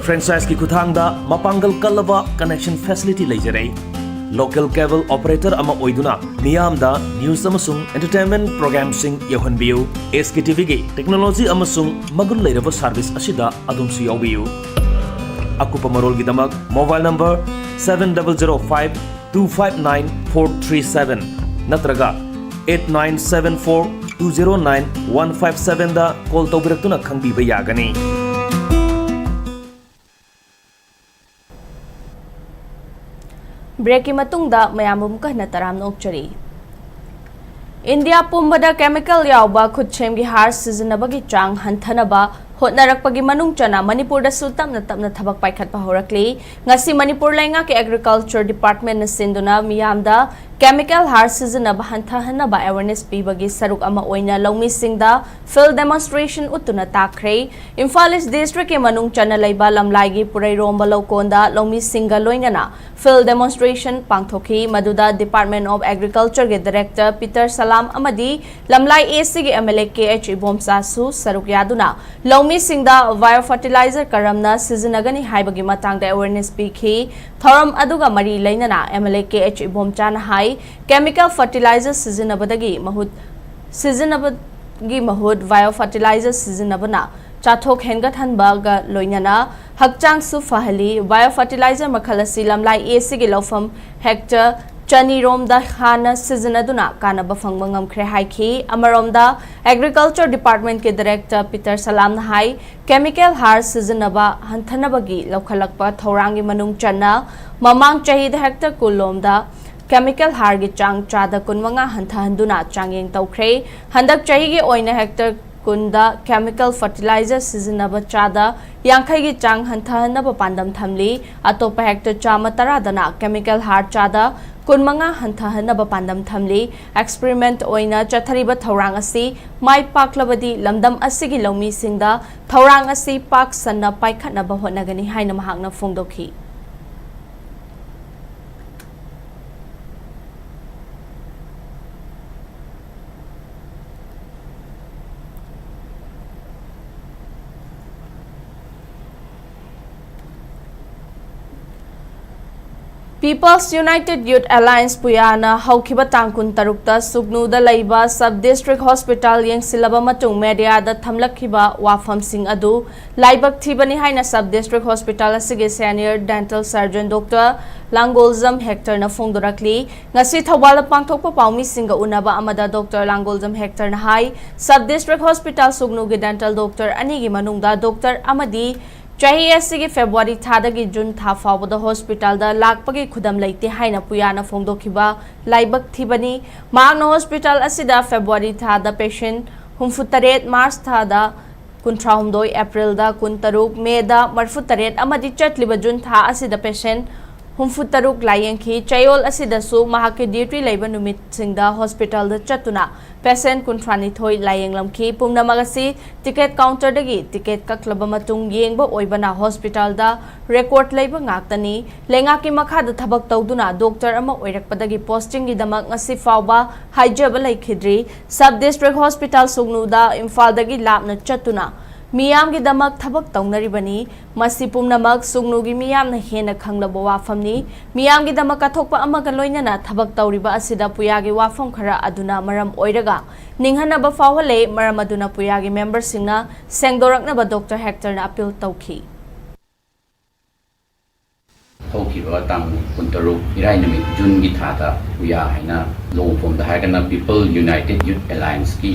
ꯐ꯭ꯔꯦꯟꯆꯥꯏꯖꯀꯤ ꯈꯨꯠꯊꯥꯡꯗ ꯃꯄꯥꯡꯒꯜ ꯀꯜꯂꯕ ꯀꯅꯦꯛꯁꯟ ꯐꯦꯁꯤꯂꯤꯇꯤ ꯂꯩꯖꯔꯦ꯫ ꯂꯣꯀꯦꯜ ꯀꯦꯕꯜ ꯑꯣꯄꯔꯦꯇꯔ ꯑꯃ ꯑꯣꯏꯗꯨꯅ ꯃꯤꯌꯥꯝꯗ ꯅ꯭ꯌꯨꯁ ꯑꯃꯁꯨꯡ ꯑꯦꯟꯇꯔꯇꯦꯟꯃꯦꯟ ꯄ꯭ꯔꯣꯒ꯭ꯔꯥꯝꯁꯤꯡ ꯌꯧꯍꯟꯕꯤꯌꯨ꯫ ꯑꯦꯁ ꯀꯦ ꯇꯤ ꯚꯤꯒꯤ ꯇꯦꯛꯅꯣꯂꯣꯖꯤ ꯑꯃꯁꯨꯡ ꯃꯒꯨꯟ ꯂꯩꯔꯕ ꯁꯥꯔꯚꯤꯁ ꯑꯁꯤꯗ ꯑꯗꯣꯝꯁꯨ ꯌꯥꯎꯕꯤꯌꯨ꯫ ꯑꯀꯨꯞꯄ ꯃꯔꯣꯜꯒꯤꯗꯃꯛ mobile number seven double zero five two five nine four three seven ꯅꯠꯇ꯭ꯔꯒ eight nine seven four two zero nine one five sevenꯗ ꯀꯣꯜ ꯇꯧꯕꯤꯔꯛꯇꯨꯅ ꯈꯪꯕꯤꯕ ꯌꯥꯒꯅꯤ꯫ ꯕ꯭ꯔꯦꯛꯀꯤ ꯃꯇꯨꯡꯗ ꯃꯌꯥꯝꯕꯨ ꯑꯃꯨꯛꯀ ꯍꯟꯅ ꯇꯔꯥꯝꯅ ꯑꯣꯛꯆꯔꯤ꯫ ꯏꯟꯗꯤꯌꯥ ꯄꯨꯝꯕꯗ ꯀꯦꯃꯤꯀꯦꯜ ꯌꯥꯎꯕ ꯈꯨꯠꯁꯦꯝꯒꯤ ꯍꯥꯔ ꯁꯤꯖꯤꯟꯅꯕꯒꯤ ꯆꯥꯡ ꯍꯟꯊꯅꯕ ꯍꯣꯠꯅꯔꯛꯄꯒꯤ ꯃꯅꯨꯡ ꯆꯟꯅ ꯃꯅꯤꯄꯨꯔꯗꯁꯨ ꯇꯞꯅ ꯇꯞꯅ ꯊꯕꯛ ꯄꯥꯏꯈꯠꯄ ꯍꯧꯔꯛꯂꯤ꯫ ꯉꯁꯤ ꯃꯅꯤꯄꯨꯔ ꯂꯩꯉꯥꯛꯀꯤ ꯑꯦꯒ꯭ꯔꯤꯀꯜꯆꯔ ꯗꯤꯄꯥꯔꯠꯃꯦꯟꯅ ꯁꯤꯟꯗꯨꯅ ꯃꯤꯌꯥꯝꯗ Chemical ꯍꯥꯔ ꯁꯤꯖꯤꯟꯅꯕ ꯍꯟꯊꯍꯟꯅꯕ awareness ꯄꯤꯕꯒꯤ ꯁꯔꯨꯛ ꯑꯃ ꯑꯣꯏꯅ ꯂꯧꯃꯤꯁꯤꯡꯗ field demonstration ꯎꯠꯇꯨꯅ ꯇꯥꯛꯈ꯭ꯔꯦ꯫ ꯏꯝꯐꯥꯜ ꯏꯁ ꯗꯤꯁꯇ꯭ꯔꯤꯛꯀꯤ ꯃꯅꯨꯡ ꯆꯟꯅ ꯂꯩꯕ ꯂꯝꯂꯥꯏꯒꯤ ꯄꯨꯔꯩꯔꯣꯝꯕ ꯂꯧꯀꯣꯟꯗ ꯂꯧꯃꯤꯁꯤꯡꯒ ꯂꯣꯏꯅꯅ field demonstration ꯄꯥꯡꯊꯣꯛꯈꯤ, ꯃꯗꯨꯗ Department of Agricultureꯒꯤ Director ꯄꯤꯇꯔ ꯁꯂꯥꯝ ꯑꯃꯗꯤ ꯂꯝꯂꯥꯏ ACꯒꯤ MLA KH ꯏꯕꯣꯝꯆꯥꯁꯨ ꯁꯔꯨꯛ ꯌꯥꯗꯨꯅ ꯂꯧꯃꯤꯁꯤꯡꯗ bio fertilizer ꯀꯔꯝꯅ ꯁꯤꯖꯤꯟꯅꯒꯅꯤ ꯍꯥꯏꯕꯒꯤ ꯃꯇꯥꯡꯗ awareness ꯄꯤꯈꯤ꯫ ꯊꯧꯔꯝ ꯑꯗꯨꯒ ꯃꯔꯤ ꯂꯩꯅꯅ MLA KH ꯏꯕꯣꯝꯆꯥꯅ ꯍꯥꯏ, chemical fertilizer ꯁꯤꯖꯤꯟꯅꯕꯗꯒꯤ ꯃꯍꯨꯠ ꯁꯤꯖꯤꯟꯅꯕꯒꯤ ꯃꯍꯨꯠ bio fertilizer ꯁꯤꯖꯤꯟꯅꯕꯅ ꯆꯥꯊꯣꯛ ꯍꯦꯟꯒꯠꯍꯟꯕꯒ ꯂꯣꯏꯅꯅ ꯍꯛꯆꯥꯡꯁꯨ ꯐꯍꯜꯂꯤ꯫ Bio fertilizer ꯃꯈꯜ ꯑꯁꯤ ꯂꯝꯂꯥꯏ ACꯒꯤ ꯂꯧꯐꯝ hectare ꯆꯅꯤꯔꯣꯝꯗ ꯍꯥꯟꯅ ꯁꯤꯖꯤꯟꯅꯗꯨꯅ ꯀꯥꯟꯅꯕ ꯐꯪꯕ ꯉꯝꯈ꯭ꯔꯦ ꯍꯥꯏꯈꯤ꯫ ꯑꯃꯔꯣꯝꯗ Agriculture Departmentꯀꯤ Director ꯄꯤꯇꯔ ꯁꯂꯥꯝꯅ ꯍꯥꯏ, chemical ꯍꯥꯔ ꯁꯤꯖꯤꯟꯅꯕ ꯍꯟꯊꯅꯕꯒꯤ ꯂꯧꯈꯠꯂꯛꯄ ꯊꯧꯔꯥꯡꯒꯤ ꯃꯅꯨꯡ ꯆꯟꯅ ꯃꯃꯥꯡ ꯆꯍꯤꯗ hectare ꯀꯨꯟ ꯂꯣꯝꯗ chemical ꯍꯥꯔꯒꯤ ꯆꯥꯡ ꯆꯥꯗ ꯀꯨꯟꯃꯉꯥ ꯍꯟꯊꯍꯟꯗꯨꯅ ꯆꯥꯡꯌꯦꯡ ꯇꯧꯈ꯭ꯔꯦ꯫ ꯍꯟꯗꯛ ꯆꯍꯤꯒꯤ ꯑꯣꯏꯅ hectare ꯀꯨꯟꯗ chemical fertilizer ꯁꯤꯖꯤꯟꯅꯕ ꯆꯥꯗ ꯌꯥꯡꯈꯩꯒꯤ ꯆꯥꯡ ꯍꯟꯊꯍꯟꯅꯕ ꯄꯥꯟꯗꯝ ꯊꯝꯂꯤ꯫ ꯑꯇꯣꯞꯄ hectare ꯆꯥꯝꯃ ꯇꯔꯥꯗꯅ chemical ꯍꯥꯔ ꯆꯥꯗ ꯀꯨꯟꯃꯉꯥ ꯍꯟꯊꯍꯟꯅꯕ ꯄꯥꯟꯗꯝ ꯊꯝꯂꯤ꯫ Experiment ꯑꯣꯏꯅ ꯆꯠꯊꯔꯤꯕ ꯊꯧꯔꯥꯡ ꯑꯁꯤ ꯃꯥꯏ ꯄꯥꯛꯂꯕꯗꯤ ꯂꯝꯗꯝ ꯑꯁꯤꯒꯤ ꯂꯧꯃꯤꯁꯤꯡꯗ ꯊꯧꯔꯥꯡ ꯑꯁꯤ ꯄꯥꯛ ꯁꯟꯅ ꯄꯥꯏꯈꯠꯅꯕ ꯍꯣꯠꯅꯒꯅꯤ ꯍꯥꯏꯅ ꯃꯍꯥꯛꯅ ꯐꯣꯡꯗꯣꯛꯈꯤ꯫ People's United Youth Alliance ꯄꯨꯌꯥꯅ ꯍꯧꯈꯤꯕ ꯇꯥꯡ ꯀꯨꯟꯇꯔꯨꯛꯇ ꯁꯨꯒꯅꯨꯗ ꯂꯩꯕ Sub District Hospital ꯌꯦꯡꯁꯤꯜꯂꯕ ꯃꯇꯨꯡ mediaꯗ ꯊꯝꯂꯛꯈꯤꯕ ꯋꯥꯐꯝꯁꯤꯡ ꯑꯗꯨ ꯂꯥꯏꯕꯛ ꯊꯤꯕꯅꯤ ꯍꯥꯏꯅ Sub District Hospital ꯑꯁꯤꯒꯤ Senior Dental Surgeon Doctor ꯂꯥꯡꯒꯣꯜꯖꯝ ꯍꯦꯛꯇꯔꯅ ꯐꯣꯡꯗꯣꯔꯛꯂꯤ꯫ ꯉꯁꯤ ꯊꯧꯕꯥꯜꯗ ꯄꯥꯡꯊꯣꯛꯄ ꯄꯥꯎꯃꯤꯁꯤꯡꯒ ꯎꯅꯕ ꯑꯃꯗ Doctor ꯂꯥꯡꯒꯣꯜꯖꯝ ꯍꯦꯛꯇꯔꯅ ꯍꯥꯏ, Sub District Hospital ꯁꯨꯒꯅꯨꯒꯤ dental doctor ꯑꯅꯤꯒꯤ ꯃꯅꯨꯡꯗ doctor ꯑꯃꯗꯤ ꯆꯍꯤ ꯑꯁꯤꯒꯤ February ꯊꯥꯗꯒꯤ June ꯊꯥ ꯐꯥꯎꯕꯗ hospitalꯗ ꯂꯥꯛꯄꯒꯤ ꯈꯨꯗꯝ ꯂꯩꯇꯦ ꯍꯥꯏꯅ ꯄꯨꯌꯥꯅ ꯐꯣꯡꯗꯣꯛꯈꯤꯕ ꯂꯥꯏꯕꯛ ꯊꯤꯕꯅꯤ꯫ ꯃꯍꯥꯛꯅ hospital ꯑꯁꯤꯗ February ꯊꯥꯗ patient ꯍꯨꯝꯐꯨꯇꯔꯦꯠ, March ꯊꯥꯗ ꯀꯨꯟꯊ꯭ꯔꯥꯍꯨꯝꯗꯣꯏ, Aprilꯗ ꯀꯨꯟꯇꯔꯨꯛ, Mayꯗ ꯃꯔꯤꯐꯨꯇꯔꯦꯠ ꯑꯃꯗꯤ ꯆꯠꯂꯤꯕ June ꯊꯥ ꯑꯁꯤꯗ patient ꯍꯨꯝꯐꯨ ꯇꯔꯨꯛ ꯂꯥꯌꯦꯡꯈꯤ꯫ ꯆꯌꯣꯜ ꯑꯁꯤꯗꯁꯨ ꯃꯍꯥꯛꯀꯤ ꯗ꯭ꯌꯨꯇꯤ ꯂꯩꯕ ꯅꯨꯃꯤꯠꯁꯤꯡꯗ ꯍꯣꯁꯄꯤꯇꯥꯜꯗ ꯆꯠꯇꯨꯅ ꯄꯦꯁꯦꯟ ꯀꯨꯟꯊ꯭ꯔꯥ ꯅꯤꯊꯣꯏ ꯂꯥꯌꯦꯡꯂꯝꯈꯤ꯫ ꯄꯨꯝꯅꯃꯛ ꯑꯁꯤ ꯇꯤꯀꯦꯠ ꯀꯥꯎꯟꯇꯔꯗꯒꯤ ꯇꯤꯀꯦꯠ ꯀꯛꯂꯕ ꯃꯇꯨꯡ ꯌꯦꯡꯕ ꯑꯣꯏꯕꯅ ꯍꯣꯁꯄꯤꯇꯥꯜꯗ ꯔꯦꯀꯣꯔꯗ ꯂꯩꯕ ꯉꯥꯛꯇꯅꯤ꯫ ꯂꯩꯉꯥꯛꯀꯤ ꯃꯈꯥꯗ ꯊꯕꯛ ꯇꯧꯗꯨꯅ ꯗꯣꯛꯇꯔ ꯑꯃ ꯑꯣꯏꯔꯛꯄꯗꯒꯤ ꯄꯣꯁꯇꯤꯡꯒꯤꯗꯃꯛ ꯉꯁꯤ ꯐꯥꯎꯕ ꯍꯥꯏꯖꯕ ꯂꯩꯈꯤꯗ꯭ꯔꯤ꯫ ꯁꯕ ꯗꯤꯁꯇ꯭ꯔꯤꯛ ꯍꯣꯁꯄꯤꯇꯥꯜ ꯁꯨꯒꯅꯨꯗ ꯏꯝꯐꯥꯜꯗꯒꯤ ꯂꯥꯞꯅ ꯆꯠꯇꯨꯅ ꯃꯤꯌꯥꯝꯒꯤꯗꯃꯛ ꯊꯕꯛ ꯇꯧꯅꯔꯤꯕꯅꯤ꯫ ꯃꯁꯤ ꯄꯨꯝꯅꯃꯛ ꯁꯨꯒꯅꯨꯒꯤ ꯃꯤꯌꯥꯝꯅ ꯍꯦꯟꯅ ꯈꯪꯂꯕ ꯋꯥꯐꯝꯅꯤ꯫ ꯃꯤꯌꯥꯝꯒꯤꯗꯃꯛ ꯀꯠꯊꯣꯛꯄ ꯑꯃꯒ ꯂꯣꯏꯅꯅ ꯊꯕꯛ ꯇꯧꯔꯤꯕ ꯑꯁꯤꯗ ꯄꯨꯌꯥꯒꯤ ꯋꯥꯐꯝ ꯈꯔ ꯑꯗꯨꯅ ꯃꯔꯝ ꯑꯣꯏꯔꯒ ꯅꯤꯡꯍꯟꯅꯕ ꯐꯥꯎꯍꯜꯂꯦ꯫ ꯃꯔꯝ ꯑꯗꯨꯅ ꯄꯨꯌꯥꯒꯤ ꯃꯦꯝꯕꯔꯁꯤꯡꯅ ꯁꯦꯡꯗꯣꯔꯛꯅꯕ ꯗꯣꯛꯇꯔ ꯍꯦꯛꯇꯔꯅ ꯑꯄꯤꯜ ꯇꯧꯈꯤ꯫ ꯍꯧꯈꯤꯕ ꯇꯥꯡ ꯀꯨꯟꯇꯔꯨꯛ ꯏꯔꯥꯏ ꯅꯨꯃꯤꯠ, ꯖꯨꯟꯒꯤ ꯊꯥꯗ ꯄꯨꯌꯥ ꯍꯥꯏꯅ ꯂꯣꯡ ꯐꯣꯝꯗ ꯍꯥꯏꯔꯒꯅ People United Youth Allianceꯀꯤ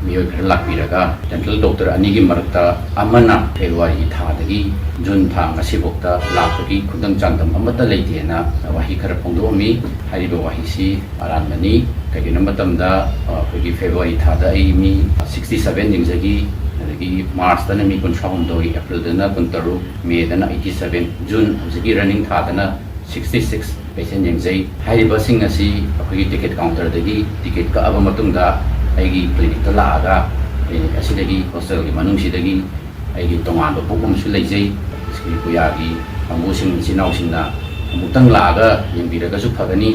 ꯃꯤꯑꯣꯏ ꯈꯔ ꯂꯥꯛꯄꯤꯔꯒ dental doctor ꯑꯅꯤꯒꯤ ꯃꯔꯛꯇ ꯑꯃꯅ ꯐꯦꯕ꯭ꯔꯨꯋꯥꯔꯤꯒꯤ ꯊꯥꯗꯒꯤ ꯖꯨꯟ ꯊꯥ ꯉꯁꯤꯐꯥꯎꯗ ꯂꯥꯛꯄꯒꯤ ꯈꯨꯗꯝ ꯆꯥꯡꯗꯝ ꯑꯃꯠꯇ ꯂꯩꯇꯦꯅ ꯋꯥꯍꯩ ꯈꯔ ꯐꯣꯡꯗꯣꯛꯑꯝꯃꯤ꯫ ꯍꯥꯏꯔꯤꯕ ꯋꯥꯍꯩꯁꯤ ꯑꯔꯥꯟꯕꯅꯤ꯫ ꯀꯩꯒꯤꯅꯣ ꯃꯇꯝꯗ, ꯑ, ꯑꯩꯈꯣꯏꯒꯤ ꯐꯦꯕ꯭ꯔꯨꯋꯥꯔꯤ ꯊꯥꯗ ꯑꯩ ꯃꯤ sixty seven ꯌꯦꯡꯖꯈꯤ, ꯑꯗꯒꯤ ꯃꯥꯔꯆꯇꯅ ꯃꯤ ꯀꯨꯟꯊ꯭ꯔꯥ ꯍꯨꯝꯗꯣꯏ, ꯑꯦꯄ꯭ꯔꯤꯜꯗꯅ ꯀꯨꯟꯇꯔꯨꯛ, ꯃꯦꯗꯅ eighty seven, ꯖꯨꯟ ꯍꯧꯖꯤꯛꯀꯤ running ꯊꯥꯗꯅ sixty six patient ꯌꯦꯡꯖꯩ꯫ ꯍꯥꯏꯔꯤꯕꯁꯤꯡ ꯑꯁꯤ ꯑꯩꯈꯣꯏꯒꯤ ꯇꯤꯀꯦꯠ ꯀꯥꯎꯟꯇꯔꯗꯒꯤ ꯇꯤꯀꯦꯠ ꯀꯛꯑꯕ ꯃꯇꯨꯡꯗ ꯑꯩꯒꯤ ꯀ꯭ꯂꯤꯅꯤꯛꯇ ꯂꯥꯛꯑꯒ ꯀ꯭ꯂꯤꯅꯤꯛ ꯑꯁꯤꯗꯒꯤ ꯍꯣꯁꯇꯦꯜꯒꯤ ꯃꯅꯨꯡꯁꯤꯗꯒꯤ ꯑꯩꯒꯤ ꯇꯣꯉꯥꯟꯕ book ꯑꯃꯁꯨ ꯂꯩꯖꯩ꯫ ꯑꯩꯈꯣꯏꯒꯤ ꯄꯨꯌꯥꯒꯤ ꯀꯥꯡꯕꯨꯁꯤꯡ, ꯏꯆꯤꯟ ꯏꯅꯥꯎꯁꯤꯡꯅ ꯑꯃꯨꯛꯇꯪ ꯂꯥꯛꯑꯒ ꯌꯦꯡꯕꯤꯔꯒꯁꯨ ꯐꯒꯅꯤ꯫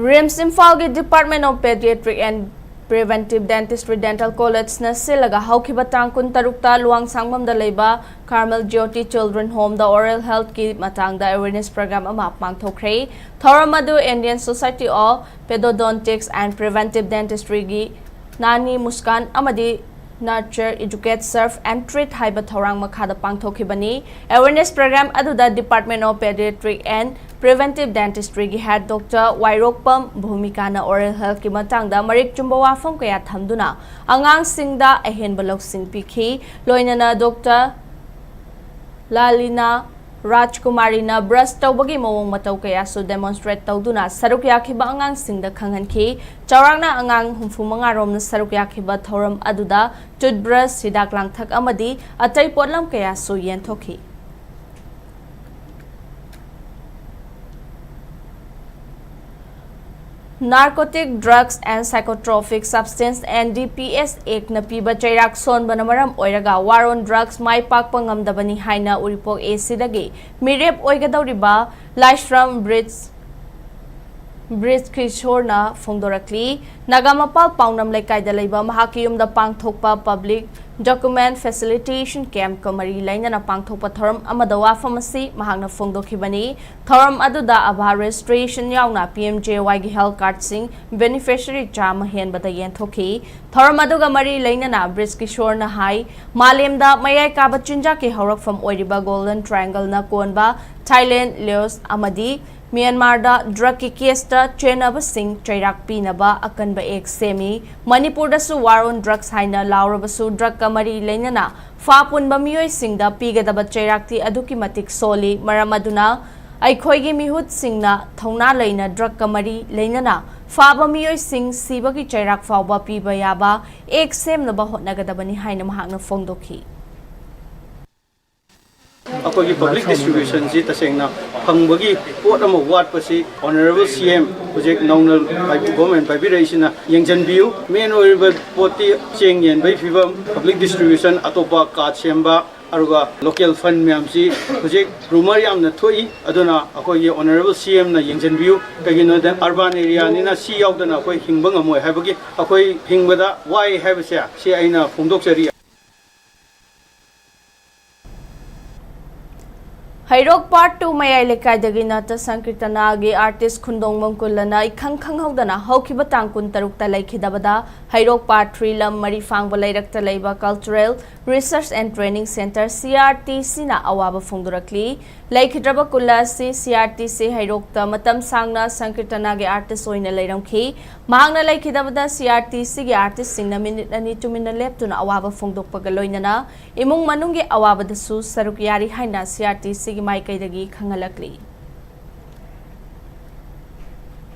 ꯔꯤꯝꯁ ꯏꯝꯐꯥꯜꯒꯤ Department of Pediatric and Preventive Dentistry Dental Collegeꯅ ꯁꯤꯜꯂꯒ ꯍꯧꯈꯤꯕ ꯇꯥꯡ ꯀꯨꯟꯇꯔꯨꯛꯇ ꯂꯨꯋꯥꯡꯁꯥꯡꯕꯝꯗ ꯂꯩꯕ Carmel Jyoti Children Homeꯗ oral healthꯀꯤ ꯃꯇꯥꯡꯗ awareness program ꯑꯃ ꯄꯥꯡꯊꯣꯛꯈ꯭ꯔꯦ꯫ ꯊꯧꯔꯝ ꯑꯗꯨ Indian Society of Periodontics and Preventive Dentistryꯒꯤ Nani Muskan ꯑꯃꯗꯤ Nurture, Educate, Serve and Treat ꯍꯥꯏꯕ ꯊꯧꯔꯥꯡ ꯃꯈꯥꯗ ꯄꯥꯡꯊꯣꯛꯈꯤꯕꯅꯤ꯫ Awareness program ꯑꯗꯨꯗ Department of Pediatric and Preventive Dentistryꯒꯤ head doctor ꯋꯥꯏꯔꯣꯛꯄꯝ ꯚꯨꯃꯤꯀꯥꯅ oral healthꯀꯤ ꯃꯇꯥꯡꯗ ꯃꯔꯤꯛ ꯆꯨꯝꯕ ꯋꯥꯐꯝ ꯀꯌꯥ ꯊꯝꯗꯨꯅ ꯑꯉꯥꯡꯁꯤꯡꯗ ꯑꯍꯦꯟꯕ ꯂꯧꯁꯤꯡ ꯄꯤꯈꯤ꯫ ꯂꯣꯏꯅꯅ doctor ꯂꯥꯂꯤꯅꯥ ꯔꯥꯖꯀꯨꯃꯥꯔꯤꯅ ꯕ꯭ꯔꯁ ꯇꯧꯕꯒꯤ ꯃꯑꯣꯡ ꯃꯇꯧ ꯀꯌꯥꯁꯨ ꯗꯦꯃꯣꯟꯁꯇ꯭ꯔꯦꯠ ꯇꯧꯗꯨꯅ ꯁꯔꯨꯛ ꯌꯥꯈꯤꯕ ꯑꯉꯥꯡꯁꯤꯡꯗ ꯈꯪꯍꯟꯈꯤ꯫ ꯆꯥꯎꯔꯥꯛꯅ ꯑꯉꯥꯡ ꯍꯨꯝꯐꯨ ꯃꯉꯥ ꯔꯣꯝꯅ ꯁꯔꯨꯛ ꯌꯥꯈꯤꯕ ꯊꯧꯔꯝ ꯑꯗꯨꯗ ꯇꯨꯠꯕ꯭ꯔꯁ, ꯍꯤꯗꯥꯛ ꯂꯥꯡꯊꯛ ꯑꯃꯗꯤ ꯑꯇꯩ ꯄꯣꯠꯂꯝ ꯀꯌꯥꯁꯨ ꯌꯦꯟꯊꯣꯛꯈꯤ꯫ Narcotic Drugs and Psychotropic Substance, N D P S Act ꯅ ꯄꯤꯕ ꯆꯩꯔꯥꯛ ꯁꯣꯟꯕꯅ ꯃꯔꯝ ꯑꯣꯏꯔꯒ war on drugs ꯃꯥꯏ ꯄꯥꯛꯄ ꯉꯝꯗꯕꯅꯤ ꯍꯥꯏꯅ ꯎꯔꯤꯄꯣꯛ A Cꯗꯒꯤ ꯃꯤꯔꯦꯞ ꯑꯣꯏꯒꯗꯧꯔꯤꯕ ꯂꯥꯏꯁ꯭ꯔꯝ ꯕ꯭ꯔꯤꯖ, ꯕ꯭ꯔꯤꯖ ꯀꯤꯁꯣꯔꯅ ꯐꯣꯡꯗꯣꯔꯛꯂꯤ꯫ ꯅꯥꯒꯥꯃꯄꯥꯜ ꯄꯥꯎꯅꯝ ꯂꯩꯀꯥꯏꯗ ꯂꯩꯕ ꯃꯍꯥꯛꯀꯤ ꯌꯨꯝꯗ ꯄꯥꯡꯊꯣꯛꯄ public document facilitation camp ꯀ ꯃꯔꯤ ꯂꯩꯅꯅ ꯄꯥꯡꯊꯣꯛꯄ ꯊꯧꯔꯝ ꯑꯃꯗ ꯋꯥꯐꯝ ꯑꯁꯤ ꯃꯍꯥꯛꯅ ꯐꯣꯡꯗꯣꯛꯈꯤꯕꯅꯤ꯫ ꯊꯧꯔꯝ ꯑꯗꯨꯗ Aadhaar registration ꯌꯥꯎꯅ P M J Y ꯒꯤ health card ꯁꯤꯡ beneficiary ꯆꯥꯝꯃ ꯍꯦꯟꯕꯗ ꯌꯦꯟꯊꯣꯛꯈꯤ꯫ ꯊꯧꯔꯝ ꯑꯗꯨꯒ ꯃꯔꯤ ꯂꯩꯅꯅ ꯕ꯭ꯔꯤꯖ ꯀꯤꯁꯣꯔꯅ ꯍꯥꯏ, ꯃꯥꯂꯦꯝꯗ ꯃꯌꯥꯏ ꯀꯥꯕ ꯆꯤꯟꯖꯥꯛꯀꯤ ꯍꯧꯔꯛꯐꯝ ꯑꯣꯏꯔꯤꯕ Golden Triangle ꯅ ꯀꯣꯟꯕ Thailand, Laos ꯑꯃꯗꯤ ꯃ꯭ꯌꯥꯟꯃꯥꯔꯗ drug ꯀꯤ case ꯇ ꯆꯦꯟꯅꯕꯁꯤꯡ ꯆꯩꯔꯥꯛ ꯄꯤꯅꯕ ꯑꯀꯟꯕ act ꯁꯦꯝꯃꯤ꯫ ꯃꯅꯤꯄꯨꯔꯗꯁꯨ war on drugs ꯍꯥꯏꯅ ꯂꯥꯎꯔꯕꯁꯨ drug ꯀ ꯃꯔꯤ ꯂꯩꯅꯅ ꯐꯥ ꯄꯨꯟꯕ ꯃꯤꯑꯣꯏꯁꯤꯡꯗ ꯄꯤꯒꯗꯕ ꯆꯩꯔꯥꯛꯇꯤ ꯑꯗꯨꯛꯀꯤ ꯃꯇꯤꯛ ꯁꯣꯜꯂꯤ꯫ ꯃꯔꯝ ꯑꯗꯨꯅ ꯑꯩꯈꯣꯏꯒꯤ ꯃꯤꯍꯨꯠꯁꯤꯡꯅ ꯊꯧꯅꯥ ꯂꯩꯅ drug ꯀ ꯃꯔꯤ ꯂꯩꯅꯅ ꯐꯥꯕ ꯃꯤꯑꯣꯏꯁꯤꯡ ꯁꯤꯕꯒꯤ ꯆꯩꯔꯥꯛ ꯐꯥꯎꯕ ꯄꯤꯕ ꯌꯥꯕ act ꯁꯦꯝꯅꯕ ꯍꯣꯠꯅꯒꯗꯕꯅꯤ ꯍꯥꯏꯅ ꯃꯍꯥꯛꯅ ꯐꯣꯡꯗꯣꯛꯈꯤ꯫ ꯑꯩꯈꯣꯏꯒꯤ public distribution ꯁꯤ ꯇꯁꯦꯡꯅ ꯐꯪꯕꯒꯤ ꯄꯣꯠ ꯑꯃ ꯋꯥꯠꯄꯁꯤ Honourable C M ꯍꯧꯖꯤꯛ ꯅꯧꯅ ꯄꯥꯏꯕꯤ-, government ꯄꯥꯏꯕꯤꯔꯛꯏꯁꯤꯅ ꯌꯦꯡꯁꯤꯟꯕꯤꯌꯨ꯫ Main ꯑꯣꯏꯔꯤꯕ ꯄꯣꯠꯇꯤ ꯆꯦꯡ ꯌꯦꯟꯕꯒꯤ ꯐꯤꯕꯝ, public distribution, ꯑꯇꯣꯞꯄ card ꯁꯦꯝꯕ, ꯑꯗꯨꯒ local fund ꯃꯌꯥꯝꯁꯤ ꯍꯧꯖꯤꯛ rumour ꯌꯥꯝꯅ ꯊꯣꯛꯏ꯫ ꯑꯗꯨꯅ ꯑꯩꯈꯣꯏꯒꯤ Honourable C M ꯅ ꯌꯦꯡꯁꯤꯟꯕꯤꯌꯨ꯫ ꯀꯩꯒꯤꯅꯣꯗ urban area ꯅꯤꯅ ꯁꯤ ꯌꯥꯎꯗꯅ ꯑꯩꯈꯣꯏ ꯍꯤꯡꯕ ꯉꯝꯃꯣꯏ ꯍꯥꯏꯕꯒꯤ, ꯑꯩꯈꯣꯏ ꯍꯤꯡꯕꯗ ꯋꯥꯏ ꯍꯥꯏꯕꯁꯦ ꯁꯤ ꯑꯩꯅ ꯐꯣꯡꯗꯣꯛꯆꯔꯤ꯫ ꯍꯩꯔꯣꯛ Part two ꯃꯌꯥꯏ ꯂꯩꯀꯥꯏꯗꯒꯤ ꯅꯥꯇ꯭ꯌ ꯁꯪꯀꯤꯔꯇꯅꯥꯒꯤ artist ꯈꯨꯟꯗꯣꯡꯕꯝ ꯀꯨꯜꯂꯅ ꯏꯈꯪ ꯈꯪꯍꯧꯗꯅ ꯍꯧꯈꯤꯕ ꯇꯥꯡ ꯀꯨꯟꯇꯔꯨꯛꯇ ꯂꯩꯈꯤꯗꯕꯗ ꯍꯩꯔꯣꯛ Part three ꯂꯝ ꯃꯔꯤ ꯐꯥꯡꯕ ꯂꯩꯔꯛꯇ ꯂꯩꯕ Cultural Research and Training Centre, C R T C ꯅ ꯑꯋꯥꯕ ꯐꯣꯡꯗꯣꯔꯛꯂꯤ꯫ ꯂꯩꯈꯤꯗ꯭ꯔꯕ ꯀꯨꯜꯂ ꯑꯁꯤ C R T C ꯍꯩꯔꯣꯛꯇ ꯃꯇꯝ ꯁꯥꯡꯅ ꯁꯪꯀꯤꯔꯇꯅꯥꯒꯤ artist ꯑꯣꯏꯅ ꯂꯩꯔꯝꯈꯤ꯫ ꯃꯍꯥꯛꯅ ꯂꯩꯈꯤꯗꯕꯗ C R T C ꯒꯤ artist ꯁꯤꯡꯅ minute ꯑꯅꯤ ꯇꯨꯃꯤꯟꯅ ꯂꯦꯞꯇꯨꯅ ꯑꯋꯥꯕ ꯐꯣꯡꯗꯣꯛꯄꯒ ꯂꯣꯏꯅꯅ ꯏꯃꯨꯡ ꯃꯅꯨꯡꯒꯤ ꯑꯋꯥꯕꯗꯁꯨ ꯁꯔꯨꯛ ꯌꯥꯔꯤ ꯍꯥꯏꯅ C R T C ꯃꯥꯏꯀꯩꯗꯒꯤ ꯈꯪꯍꯜꯂꯛꯂꯤ꯫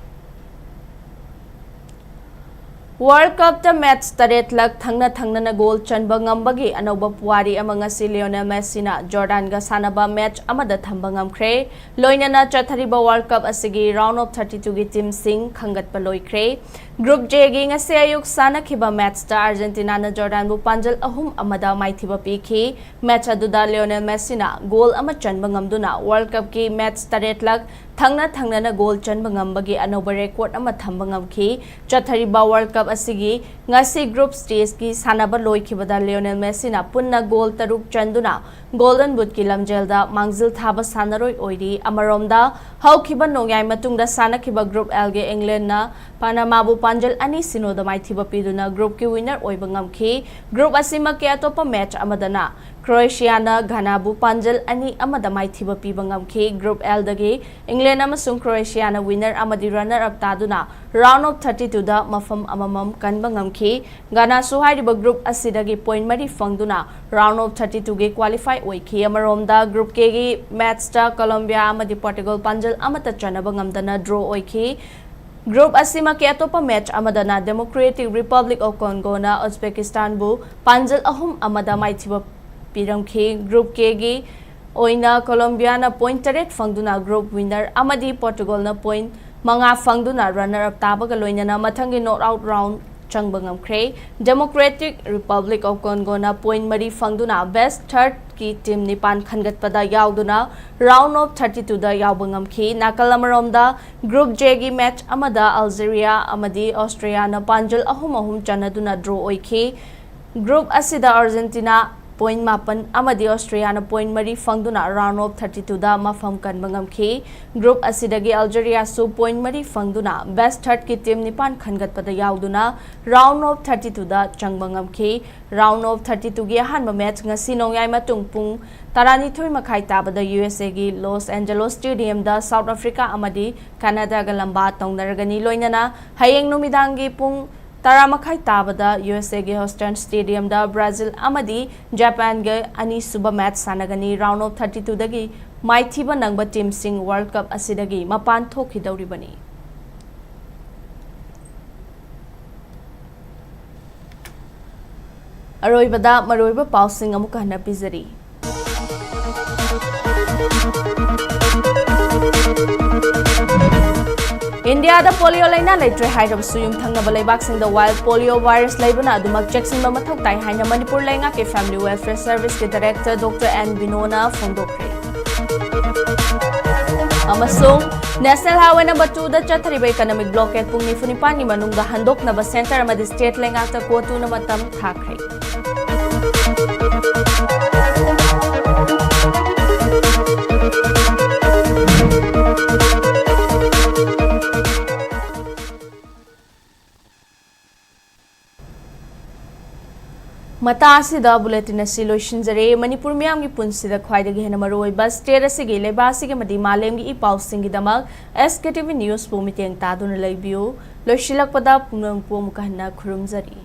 World Cupꯇ match ꯇꯔꯦꯠꯂꯛ ꯊꯪꯅ ꯊꯪꯅꯅ goal ꯆꯟꯕ ꯉꯝꯕꯒꯤ ꯑꯅꯧꯕ ꯄꯨꯋꯥꯔꯤ ꯑꯃ ꯉꯁꯤ Lionel Messiꯅ Jordanꯒ ꯁꯥꯟꯅꯕ match ꯑꯃꯗ ꯊꯝꯕ ꯉꯝꯈ꯭ꯔꯦ꯫ ꯂꯣꯏꯅꯅ ꯆꯠꯊꯔꯤꯕ World Cup ꯑꯁꯤꯒꯤ round of thirty twoꯒꯤ teamꯁꯤꯡ ꯈꯟꯒꯠꯄ ꯂꯣꯏꯈ꯭ꯔꯦ꯫ Group Jꯒꯤ ꯉꯁꯤ ꯑꯌꯨꯛ ꯁꯥꯟꯅꯈꯤꯕ matchꯇ Argentinaꯅ Jordanꯕꯨ ꯄꯥꯟꯖꯜ ꯑꯍꯨꯝ ꯑꯃꯗ ꯃꯥꯏꯊꯤꯕ ꯄꯤꯈꯤ꯫ Match ꯑꯗꯨꯗ Lionel Messiꯅ goal ꯑꯃ ꯆꯟꯕ ꯉꯝꯗꯨꯅ World Cupꯀꯤ match ꯇꯔꯦꯠꯂꯛ ꯊꯪꯅ ꯊꯪꯅꯅ goal ꯆꯟꯕ ꯉꯝꯕꯒꯤ ꯑꯅꯧꯕ record ꯑꯃ ꯊꯝꯕ ꯉꯝꯈꯤ꯫ ꯆꯠꯊꯔꯤꯕ World Cup ꯑꯁꯤꯒꯤ ꯉꯁꯤ group stageꯀꯤ ꯁꯥꯟꯅꯕ ꯂꯣꯏꯈꯤꯕꯗ Lionel Messiꯅ ꯄꯨꯟꯅ goal ꯇꯔꯨꯛ ꯆꯟꯗꯨꯅ Golden Bootꯀꯤ ꯂꯝꯖꯦꯜꯗ ꯃꯥꯡꯖꯤꯜ ꯊꯥꯕ ꯁꯥꯟꯅꯔꯣꯏ ꯑꯣꯏꯔꯤ꯫ ꯑꯃꯔꯣꯝꯗ, ꯍꯧꯈꯤꯕ ꯅꯣꯡꯌꯥꯏ ꯃꯇꯨꯡꯗ ꯁꯥꯟꯅꯈꯤꯕ Group Lꯒꯤ Englandꯅ Panamaꯕꯨ ꯄꯥꯟꯖꯜ ꯑꯅꯤ ꯁꯤꯅꯣꯗ ꯃꯥꯏꯊꯤꯕ ꯄꯤꯗꯨꯅ groupꯀꯤ winner ꯑꯣꯏꯕ ꯉꯝꯈꯤ꯫ Group ꯑꯁꯤꯃꯛꯀꯤ ꯑꯇꯣꯞꯄ match ꯑꯃꯗꯅ Croatiaꯅ Ghanaꯕꯨ ꯄꯥꯟꯖꯜ ꯑꯅꯤ ꯑꯃꯗ ꯃꯥꯏꯊꯤꯕ ꯄꯤꯕ ꯉꯝꯈꯤ꯫ Group Lꯗꯒꯤ England ꯑꯃꯁꯨꯡ Croatiaꯅ winner ꯑꯃꯗꯤ runner up ꯇꯥꯗꯨꯅ round of thirty twoꯗ ꯃꯐꯝ ꯑꯃꯃꯝ ꯀꯟꯕ ꯉꯝꯈꯤ꯫ Ghanaꯁꯨ ꯍꯥꯏꯔꯤꯕ group ꯑꯁꯤꯗꯒꯤ point ꯃꯔꯤ ꯐꯪꯗꯨꯅ round of thirty twoꯒꯤ qualify ꯑꯣꯏꯈꯤ꯫ ꯑꯃꯔꯣꯝꯗ, Group Kꯒꯤ matchꯇ Colombia ꯑꯃꯗꯤ Portugal ꯄꯥꯟꯖꯜ ꯑꯃꯠꯇ ꯆꯟꯅꯕ ꯉꯝꯗꯅ draw ꯑꯣꯏꯈꯤ꯫ Group ꯑꯁꯤꯃꯛꯀꯤ ꯑꯇꯣꯞꯄ match ꯑꯃꯗꯅ Democratic Republic of Congoꯅ Uzbekistanꯕꯨ ꯄꯥꯟꯖꯜ ꯑꯍꯨꯝ ꯑꯃꯗ ꯃꯥꯏꯊꯤꯕ ꯄꯤꯔꯝꯈꯤ꯫ Group Kꯒꯤ ꯑꯣꯏꯅ Colombiaꯅ point ꯇꯔꯦꯠ ꯐꯪꯗꯨꯅ group winner ꯑꯃꯗꯤ Portugalꯅ point ꯃꯉꯥ ꯐꯪꯗꯨꯅ runner up ꯇꯥꯕꯒ ꯂꯣꯏꯅꯅ ꯃꯊꯪꯒꯤ knock out round ꯆꯪꯕ ꯉꯝꯈ꯭ꯔꯦ꯫ Democratic Republic of Congoꯅ point ꯃꯔꯤ ꯐꯪꯗꯨꯅ best thirdꯀꯤ team ꯅꯤꯄꯥꯟ ꯈꯟꯒꯠꯄꯗ ꯌꯥꯎꯗꯨꯅ round of thirty twoꯗ ꯌꯥꯎꯕ ꯉꯝꯈꯤ꯫ ꯅꯥꯀꯜ ꯑꯃꯔꯣꯝꯗ, Group Jꯒꯤ match ꯑꯃꯗ Algeria ꯑꯃꯗꯤ Austriaꯅ ꯄꯥꯟꯖꯜ ꯑꯍꯨꯝ ꯑꯍꯨꯝ ꯆꯟꯅꯗꯨꯅ draw ꯑꯣꯏꯈꯤ꯫ Group ꯑꯁꯤꯗ Argentina point ꯃꯥꯄꯟ ꯑꯃꯗꯤ Austriaꯅ point ꯃꯔꯤ ꯐꯪꯗꯨꯅ round of thirty twoꯗ ꯃꯐꯝ ꯀꯟꯕ ꯉꯝꯈꯤ꯫ Group ꯑꯁꯤꯗꯒꯤ Algeriaꯁꯨ point ꯃꯔꯤ ꯐꯪꯗꯨꯅ best thirdꯀꯤ team ꯅꯤꯄꯥꯟ ꯈꯟꯒꯠꯄꯗ ꯌꯥꯎꯗꯨꯅ round of thirty twoꯗ ꯆꯪꯕ ꯉꯝꯈꯤ꯫ Round of thirty twoꯒꯤ ꯑꯍꯥꯟꯕ match ꯉꯁꯤ ꯅꯣꯡꯌꯥꯏ ꯃꯇꯨꯡ ꯄꯨꯡ ꯇꯔꯥꯅꯤꯊꯣꯏ ꯃꯈꯥꯏ ꯇꯥꯕꯗ USAꯒꯤ Los Angeles Stadiumꯗ South Africa ꯑꯃꯗꯤ Canadaꯒ ꯂꯝꯕꯥ ꯇꯧꯅꯔꯒꯅꯤ꯫ ꯂꯣꯏꯅꯅ ꯍꯌꯦꯡ ꯅꯨꯃꯤꯗꯥꯡꯒꯤ ꯄꯨꯡ ꯇꯔꯥ ꯃꯈꯥꯏ ꯇꯥꯕꯗ ꯌꯨ ꯑꯦꯁ ꯑꯦꯒꯤ ꯍꯣꯁꯇꯟ ꯁ꯭ꯇꯦꯗꯤꯌꯝꯗ ꯕ꯭ꯔꯥꯖꯤꯜ ꯑꯃꯗꯤ ꯖꯄꯥꯟꯒ ꯑꯅꯤꯁꯨꯕ ꯃꯦꯠꯆ ꯁꯥꯟꯅꯒꯅꯤ꯫ ꯔꯥꯎꯟ ꯑꯣꯐ ꯊꯥꯔꯇꯤ ꯇꯨꯗꯒꯤ ꯃꯥꯏꯊꯤꯕ ꯅꯪꯕ ꯇꯤꯝꯁꯤꯡ ꯋꯥꯔꯜꯗ ꯀꯞ ꯑꯁꯤꯗꯒꯤ ꯃꯄꯥꯟ ꯊꯣꯛꯈꯤꯗꯧꯔꯤꯕꯅꯤ꯫ ꯑꯔꯣꯏꯕꯗ ꯃꯔꯨꯑꯣꯏꯕ ꯄꯥꯎꯁꯤꯡ ꯑꯃꯨꯛꯀ ꯍꯟꯅ ꯄꯤꯖꯔꯤ꯫ ꯏꯟꯗꯤꯌꯥꯗ ꯄꯣꯂꯤꯑꯣ ꯂꯥꯏꯅꯥ ꯂꯩꯇ꯭ꯔꯦ ꯍꯥꯏꯔꯕꯁꯨ, ꯌꯨꯝꯊꯪꯅꯕ ꯂꯩꯕꯥꯛꯁꯤꯡꯗ ꯋꯥꯏꯜ ꯄꯣꯂꯤꯑꯣ ꯚꯥꯏꯔꯁ ꯂꯩꯕꯅ ꯑꯗꯨꯃꯛ ꯆꯦꯛꯁꯤꯟꯕ ꯃꯊꯧ ꯇꯥꯏ ꯍꯥꯏꯅ ꯃꯅꯤꯄꯨꯔ ꯂꯩꯉꯥꯛꯀꯤ ꯐꯦꯃꯤꯂꯤ ꯋꯦꯜꯐꯤꯌꯔ ꯁꯔꯚꯤꯁꯀꯤ ꯗꯥꯏꯔꯦꯛꯇꯔ ꯗꯣꯛꯇꯔ ꯑꯦꯟ ꯕꯤꯅꯣꯅ ꯐꯣꯡꯗꯣꯛꯈ꯭ꯔꯦ꯫ ꯑꯃꯁꯨꯡ ꯅꯦꯁꯅꯦꯜ ꯍꯥꯏꯋꯦ ꯅꯝꯕꯔ ꯇꯨꯗ ꯆꯠꯊꯔꯤꯕ ꯏꯀꯅꯣꯃꯤꯛ ꯕ꯭ꯂꯣꯀꯦꯗ ꯄꯨꯡ ꯅꯤꯐꯨ ꯅꯤꯄꯥꯟꯒꯤ ꯃꯅꯨꯡꯗ ꯍꯟꯗꯣꯛꯅꯕ ꯁꯦꯟꯇꯔ ꯑꯃꯗꯤ ꯁ꯭ꯇꯦꯠ ꯂꯩꯉꯥꯛꯇ ꯀꯣꯔꯠꯇꯨꯅ ꯃꯇꯝ ꯊꯥꯈ꯭ꯔꯦ꯫ ꯃꯇꯥ ꯑꯁꯤꯗ ꯕꯨꯂꯦꯇꯤꯟ ꯑꯁꯤ ꯂꯣꯏꯁꯤꯟꯖꯔꯦ꯫ ꯃꯅꯤꯄꯨꯔ ꯃꯤꯌꯥꯝꯒꯤ ꯄꯨꯟꯁꯤꯗ ꯈ꯭ꯋꯥꯏꯗꯒꯤ ꯍꯦꯟꯅ ꯃꯔꯨꯑꯣꯏꯕ ꯁ꯭ꯇꯦꯠ ꯑꯁꯤꯒꯤ, ꯂꯩꯕꯥꯛ ꯑꯁꯤꯒꯤ ꯑꯃꯗꯤ ꯃꯥꯂꯦꯝꯒꯤ ꯏ ꯄꯥꯎꯁꯤꯡꯒꯤꯗꯃꯛ ꯑꯦꯁ ꯀꯦ ꯇꯤ ꯚꯤ ꯅ꯭ꯌꯨꯁꯄꯨ ꯃꯤꯠꯌꯦꯡ ꯇꯥꯗꯨꯅ ꯂꯩꯕꯤꯌꯨ꯫ ꯂꯣꯏꯁꯤꯜꯂꯛꯄꯗ ꯄꯨꯝꯅꯃꯛꯄꯨ ꯑꯃꯨꯛꯀ ꯍꯟꯅ ꯈꯨꯔꯨꯝꯖꯔꯤ꯫